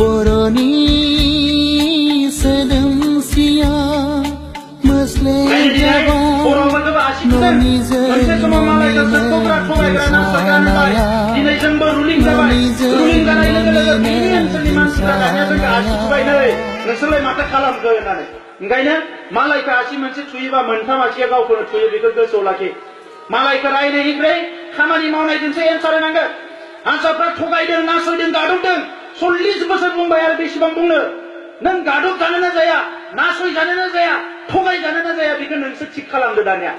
बर'नि सोदोमस्रिया मोस्ले जाबाय न'निजों मोसानाया नोंसोरलाय माथो खालामखो होननानै ओंखायनो मालायखौ आसि मोनसे थुयोबा मोनथाम आसिया गावखौनो थुयो बेखौ गोसोआव लाखि मालायखौ रायनायनिफ्राय खामानि मावनायजोंसो एन्सार होनांगोन हारसाफ्रा थगायदों नासयदों गादबदों 40 बोसोर बुंबाय आरो बेसेबां बुंनो नों गादब जानो ना जाया नासय जानो ना जाया थगाय जानो ना जाया बेखौ नोंसो थिग खालामदो दानिया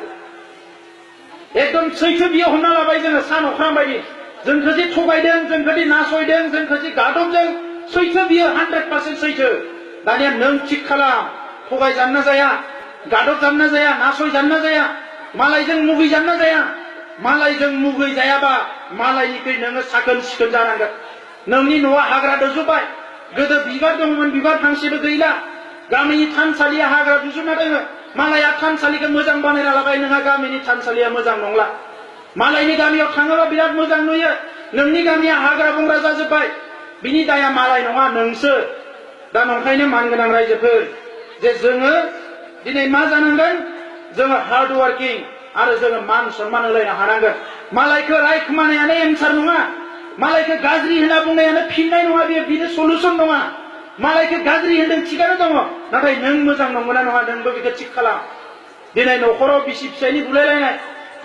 एकदम सैथो बियो हमना लाबाय जोङो सान अख्रां बायदि जोंखौ जे थगायदों जोंखौ जे नासयदों जोंखौ जे गादबदों सैथो बियो 100% सैथो दानिया नों थिग खालाम थगाय जानो ना जाया गादब जानो ना जाया नासय जानो ना जाया मालायजों मुगै जानो ना जाया मालायजों मुगै जायाबा मालायनिख्रुइ नोङो साखोन सिखोन जानांगोन नोंनि न'आ हाग्रा दुजोबबाय गोदो बिबार दंमोन बिबार फांसेबो गैला गामिनि थानसालिया हाग्रा दुजोबना दङ मालाया थानसालिखौ मोजां बानायना लाबाय नोंहा गामिनि थानसालिया मोजां नंला मालायनि गामियाव थाङोबा बिराद मोजां नुयो नोंनि गामिया हाग्रा बंग्रा जाजोबबाय बिनि दाया मालाय नङा नोंसो दा नंखायनो मानगोनां रायजोफोर जे जोङो दिनै मा जानांगोन जोङो हार्ड वार्किं आरो जोङो मान सन्मान होलायनो हानांगोन मालायखौ रायखोमानायानो एन्सार नङा मालायखौ गाज्रि होनना बुंनायानो फिननाय नङा बेनो सलुसन नङा मालायखौ गाज्रि होनदों थिगानो दङ नाथाय नों मोजां नंगौना नङा नोंबो बेखौ थिग खालाम दिनै न'खराव बिसि फिसायनि बुलायलायनाय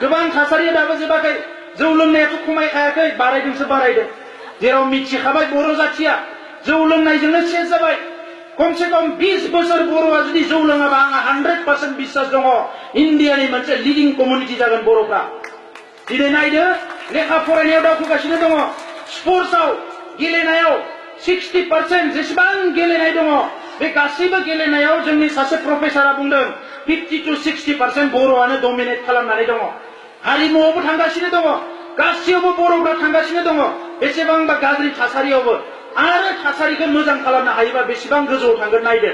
गोबां थासारिया दाबो जोबाखै जौ लोंनायाथ' खमायखायाखै बारायदोंसो बारायदों जेराव मिथिखाबाय बर' जाथिया जौ लोंनायजोंनो सेस जाबाय खमसे खम 20 बोसोर बर'आ जुदि जौ लोङाबा आंहा 100% बिश्वास दङ इन्डियानि मोनसे लिडिं कमिउनिटि जागोन बर'फ्रा दिनै नायदो लेखा फरायनायाव दावखोगासिनो दङ स्पर्ट्सआव गेलेनायाव 60% जेसेबां गेलेनाय दङ बे गासैबो गेलेनायाव जोंनि सासे प्रफेसरा बुंदों 50 to 60% बर'आनो डमिनेट खालामनानै दङ हारिमुआवबो थांगासिनो दङ गासैयावबो बर'फ्रा थांगासिनो दङ बेसेबांबा गाज्रि थासारियावबो आरो थासारिखौ मोजां खालामनो हायोबा बेसेबां गोजौआव थांगोन नायदो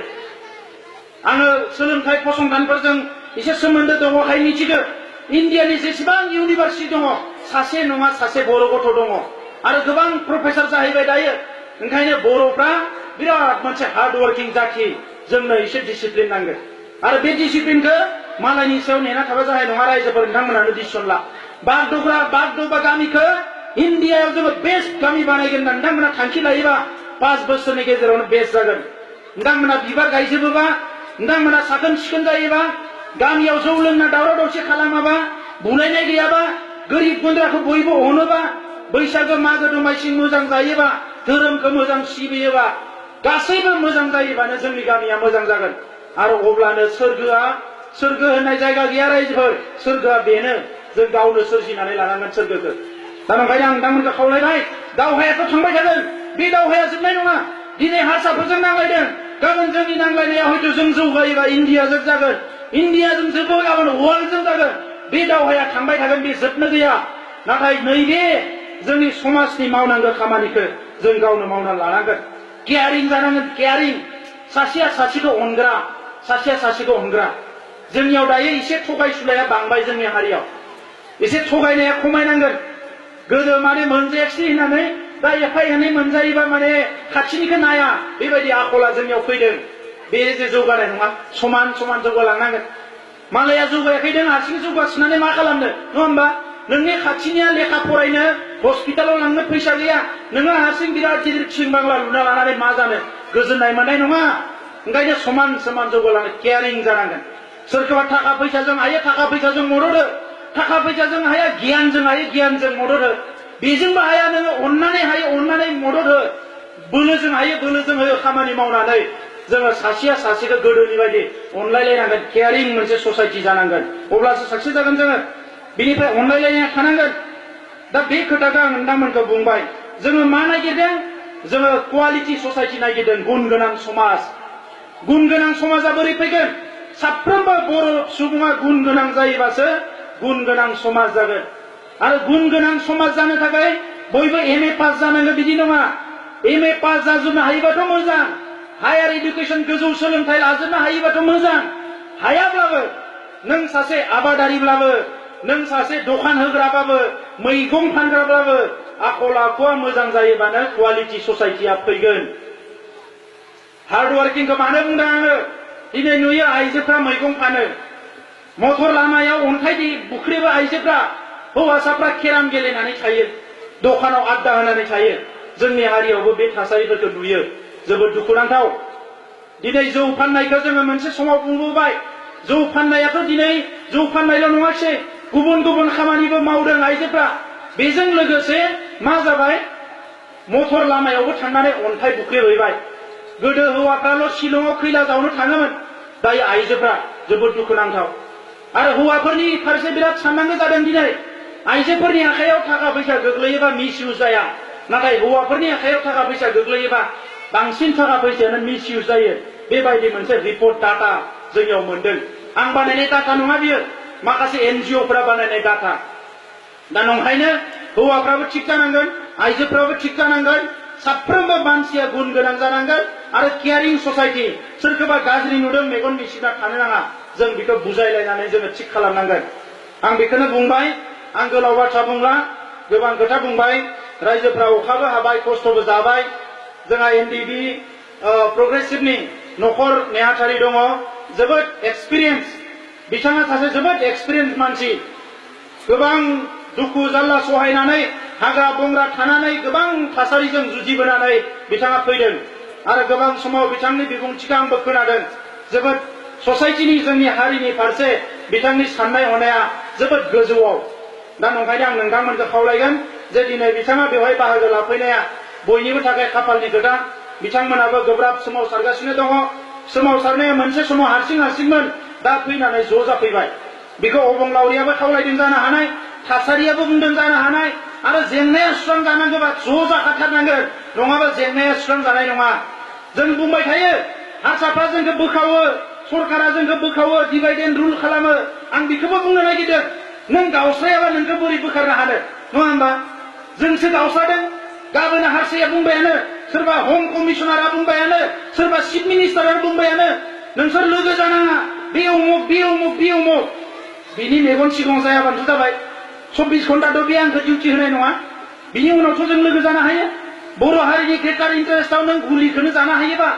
आङो सोलोंथाइ फसंथानफोरजों एसे सोमोन्दो दङखाय मिथिगौ इन्डियानि जेसेबां इउनिभारसिटि दङ सासे नङा सासे बर' गथ' दङ आरो गोबां प्रफेसर जाहैबाय दायो ओंखायनो बर'फ्रा बिराद मोनसे हार्ड वार्किं जाथि जोंनो एसे डिसिप्लिन नांगोन आरो बे डिसिप्लिनखौ मालायनि सायाव नेना थाबा जानाय नङा रायजोफोर नोंथांमोनानो डिसिसन ला बागडोग्रा गामिखौ इन्डियायाव जोङो बेस्ट गामि बानायगोन होनना नोंथांमोना थांखि लायोबा 5 बोसोरनि गेजेरावनो बेस्ट जागोन नोंथांमोना बिबार गायजोबोबा नोंथांमोना साखोन सिखोन जायोबा गामियाव जौ लोंना दावराव दावसि खालामाबा बुलायनाय गैयाबा गोरिब गुन्द्राखौ बयबो अनोबा बैसागो मागो दमासि मोजां जायोबा धोरोमखौ मोजां सिबियोबा गासैबो मोजां जायोबानो जोंनि गामिया मोजां जागोन आरो अब्लानो सोरगो होननाय जायगा गैया रायजोफोर सोरगोआ बेनो जों गावनो सोरजिनानै लानांगोन सोरगोखौ दा ओंखायनो आं नोंथांमोनखौ खावलायबाय दावहायाथ' थांबाय थागोन बे दावहाया जोबनाय नङा दिनै हारसाफोरजों नांलायदों गाबोन जोंनि नांलायनाया हयथ' जों जौगायोबा इन्डियाजों जागोन इन्डियाजों जोबो गाबोन वर्ल्डजों जागोन बे दावहाया थांबाय थागोन बे जोबनो गैया नाथाय नैबे जोंनि समाजनि मावनांगौ खामानिखौ जों गावनो मावना लानांगोन केयारिं जानांगोन केयारिं सासेया सासेखौ अनग्रा सासेया सासेखौ अनग्रा जोंनियाव दायो एसे थगायसुलाया बांबाय जोंनि हारियाव एसे थगायनाया खमायनांगोन गोदो माने मोनजायाखिसै होननानै दा एफा एनै मोनजायोबा माने खाथिनिखौ नाया बेबायदि आखला जोंनियाव फैदों बे जे जौगानाय नङा समान समान जौगालांनांगोन मालाया जौगायाखैदों हारसिं जौगासिनानै मा खालामनो नङा होमबा नोंनि खाथिनिया लेखा फरायनो हस्पिटालाव लांनो फैसा गैया नोङो हारसिं बिराद गिदिर थिं बांला लुना लानानै मा जानो गोजोननाय मोननाय नङा ओंखायनो समान समान जौगालांनो केयारिं जानांगोन सोरखौबा थाखा फैसाजों हायो थाखा फैसाजों मदद हो थाखा फैसाजों हाया गियानजों हायो गियानजों मदद हो बेजोंबो हाया नोङो अननानै हायो अननानै मदद हो बोलोजों हायो बोलोजों हो खामानि मावनानै जोङो सासेया सासेखौ गोदोनि बायदि अनलायलायनांगोन केयारिं मोनसे ससाइटि जानांगोन अब्लासो साक्सेस जागोन जोङो बिनिफ्राय अनलायलायनाया थानांगोन दा बे खोथाखौ आं नोंथांमोनखौ बुंबाय जोङो मा नागिरदों जोङो क्वालिटि ससाइटि नागिरदों गुन गोनां समाजा बोरै फैगोन साफ्रोमबो बर' सुबुङा गुन गोनां जायोबासो गुन गोनां समाज जागोन आरो गुन गोनां समाज जानो थाखाय बयबो MA पास जानांगौ बिदि नङा MA पास जाजोबनो हायोबाथ' मोजां हायार एडुकेसन गोजौ सोलोंथाइ लाजोबनो हायोबाथ' मोजां हायाब्लाबो नों सासे आबादारिब्लाबो नों सासे दखान होग्राबाबो मैगं फानग्राब्लाबो आखल आखुआ मोजां जायोबानो क्वालिटि ससाइटिया फैगोन हार्ड वर्किंखौ मानो बुंदों आङो दिनै नुयो आइजोफ्रा मैगं फानो मटर लामायाव अन्थाइ बुख्रेबो आइजोफ्रा हौवासाफ्रा केराम गेलेनानै थायो दखानाव आड्डा होनानै थायो जोंनि हारियावबो बे थासारिफोरखौ नुयो जोबोद दुखुनांथाव दिनै जौ फाननायखौ जोङो मोनसे समाव बुंबोबाय जौ फाननायाथ' दिनै जौ फाननायल' नङासै गुबुन गुबुन खामानिबो मावदों आइजोफ्रा बेजों लोगोसे मा जाबाय मटर लामायावबो थांनानै अन्थाइ बुख्रेबहैबाय गोदो हौवाफ्राल' शिलंआव खैला जावनो थाङोमोन दायो आइजोफ्रा जोबोद दुखुनांथाव आरो हौवाफोरनि फारसे बिराद साननांगौ जादों दिनै आइजोफोरनि आखायाव थाखा फैसा गोग्लैयोबा मिसइउज जाया नाथाय हौवाफोरनि आखायाव थाखा फैसा गोग्लैयोबा बांसिन थाखा फैसायानो मिसइउज जायो बेबायदि मोनसे रिपर्ट डाटा जोंनियाव मोनदों आं बानायनाय डाटा नङा बियो माखासे एनजिअफोरा बानायनाय डाटा दा नंखायनो हौवाफ्राबो थिग जानांगोन आइजोफ्राबो थिग जानांगोन साफ्रोमबो मानसिया गुन गोनां जानांगोन आरो केयारिं ससाइटि सोरखौबा गाज्रि नुदों मेगन मिसिना थानो नाङा जों बेखौ बुजायलायनानै जोङो थिग खालामनांगोन आं बेखौनो बुंबाय आं गोलाव बाथ्रा बुंला गोबां खोथा बुंबाय रायजोफ्रा अखाबो हाबाय खस्थ'बो जाबाय जोंहा एनडिबि प्रग्रेसिभनि नखर नेहाथारि दङ जोबोद एक्सपिरियेन्स बिथाङा सासे जोबोद एक्सपिरियेन्स मानसि गोबां दुखु जारला सहायनानै हाग्रा बंग्रा थानानै गोबां थासारिजों जुजिबोनानै बिथाङा फैदों आरो गोबां समाव बिथांनि बिबुंथिखौ आंबो खोनादों जोबोद ससाइटिनि जोंनि हारिनि फारसे बिथांनि साननाय हनाया जोबोद गोजौआव दा नंखायनो आं नोंथांमोनखौ खावलायगोन जे दिनै बिथाङा बेवहाय बाहागो लाफैनाया बयनिबो थाखाय खाफालनि खोथा बिथांमोनाबो गोब्राब सोमावसारगासिनो दङ सोमावसारनाया मोनसे समाव हारसिं हारसिंमोन दा फैनानै ज' जाफैबाय बेखौ अबंलावरियाबो खावलायदों जानो हानाय थासारियाबो बुंदों जानो हानाय आरो जेंनाया सुस्रांजानांगौबा ज' जाखाथारनांगोन नङाबा जेंनाया सुस्रांजानाय नङा जों बुंबाय थायो हारसाफ्रा जोंखौ बोखावो सरकारा जोंखौ बोखावो डिभाइड एन्ड रुल खालामो आं बेखौबो बुंनो नागिरदों नों गावस्रायाबा नोंखौ बोरै बोखारनो हानो नङा होमबा जोंसो गावस्रादों गाबोन हारसाया बुंबायानो सोरबा हम कमिशनारा बुंबायानो सोरबा चिफ मिनिस्टारा बुंबायानो नोंसोर लोगो जानाङा बे उमुक बे उमुक बे उमुक बिनि मेगन सिगाङाव जायाबानोथ' जाबाय 24 घन्टाथ' बे आंखौ डिउटि होनाय नङा बिनि उनावथ' जों लोगो जानो हायो बर' हारिनि ग्रेटार इन्टारेस्टआव नों गुलिखौनो जानो हायोबा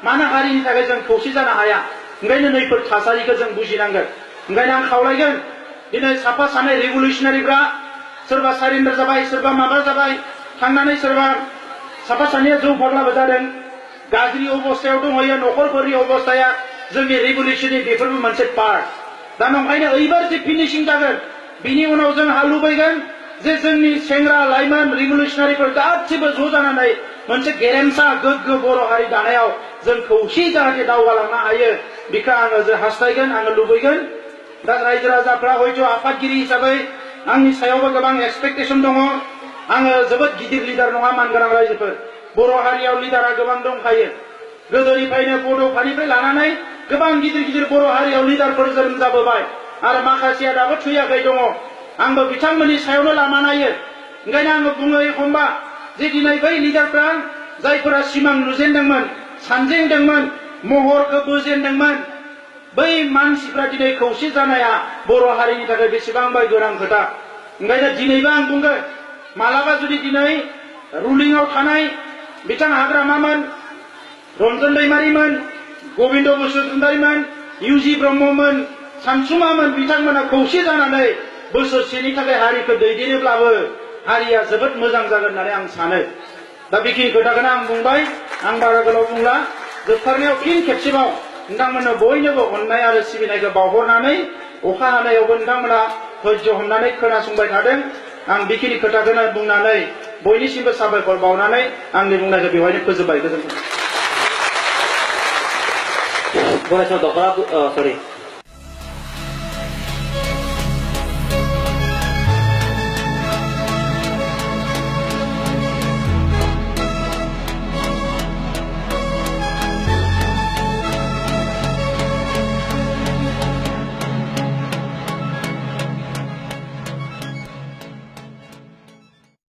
मानो हारिनि थाखाय जों खौसे जानो हाया ओंखायनो नैफोर थासारिखौ जों बुजिनांगोन ओंखायनो आं खावलायगोन दिनै साफा सानै रेगुलेसनारिफ्रा सोरबा सारेन्डार जाबाय सोरबा माबा जाबाय थांनानै सोरबा साफा सानैया जौ फाग्लाबो जादों गाज्रि अबस्थायाव दंहैयो न'खरफोरनि अबस्थाया जोंनि रेगुलेसननि बेफोरबो मोनसे पार्ट दा नंखायनो ओइबार जे फिनिशिं जागोन बिनि उनाव जोंहा लुबैगोन जे जोंनि सेंग्रा लाइमोन रेगुलेसनारिफोर गासिबो ज' जानानै मोनसे गेरेमसा गोग्गो बर' हारि दानायाव जों खौसे जाहाथे दावगालांनो हायो बेखौ आङो जे हास्थायगोन आङो लुबैगोन दा रायजो राजाफ्रा हयथ' आफादगिरि हिसाबै आंनि सायावबो गोबां एक्सपेक्टेसन दङ आङो जोबोद गिदिर लिडार नङा मानगोनां रायजोफोर बर' हारियाव लिडारा गोबां दंखायो गोदोनिफ्रायनो बड'फानिफ्राय लानानै गोबां गिदिर गिदिर बर' हारियाव लिडारफोर जोनोम जाबोबाय आरो माखासेया दाबो थैयाखै दङ आंबो बिथांमोननि सायावनो लामा नायो ओंखायनो आङो बुङो एखनबा जे दिनै बै लिडारफ्रा जायफोरा सिमां नुजेनदोंमोन सानजेनदोंमोन महरखौ बोजेनदोंमोन बै मानसिफ्रा दिनै खौसे जानाया बर' हारिनि थाखाय बेसेबांबा गोनां खोथा ओंखायनो दिनैबो आं बुंगोन मालाबा जुदि दिनै रुलिंआव थानाय बिथां हाग्रामामोन रन्जन दैमारिमोन गबिन्द बसुमतारीमोन इउजि ब्रह्ममोन सानसुमामोन बिथांमोना खौसे जानानै बोसोरसेनि थाखाय हारिखौ दैदेनोब्लाबो हारिया जोबोद मोजां जागोन होननानै आं सानो दा बेखिनि खोथाखौनो आं बुंबाय आं बारा गोलाव बुंला जोबथारनायाव फिन खेबसेबाव नोंथांमोननो बयनोबो अननाय आरो सिबिनायखौ बावहरनानै अखा हानायावबो नोंथांमोना धैर्य हमनानै खोनासंबाय थादों आं बेखिनि खोथाखौनो बुंनानै बयनिसिमबो साबायखर बावनानै आंनि बुंनायखौ बेवहायनो फोजोबबाय गोजोन्थों Boleh saya dokter, sorry.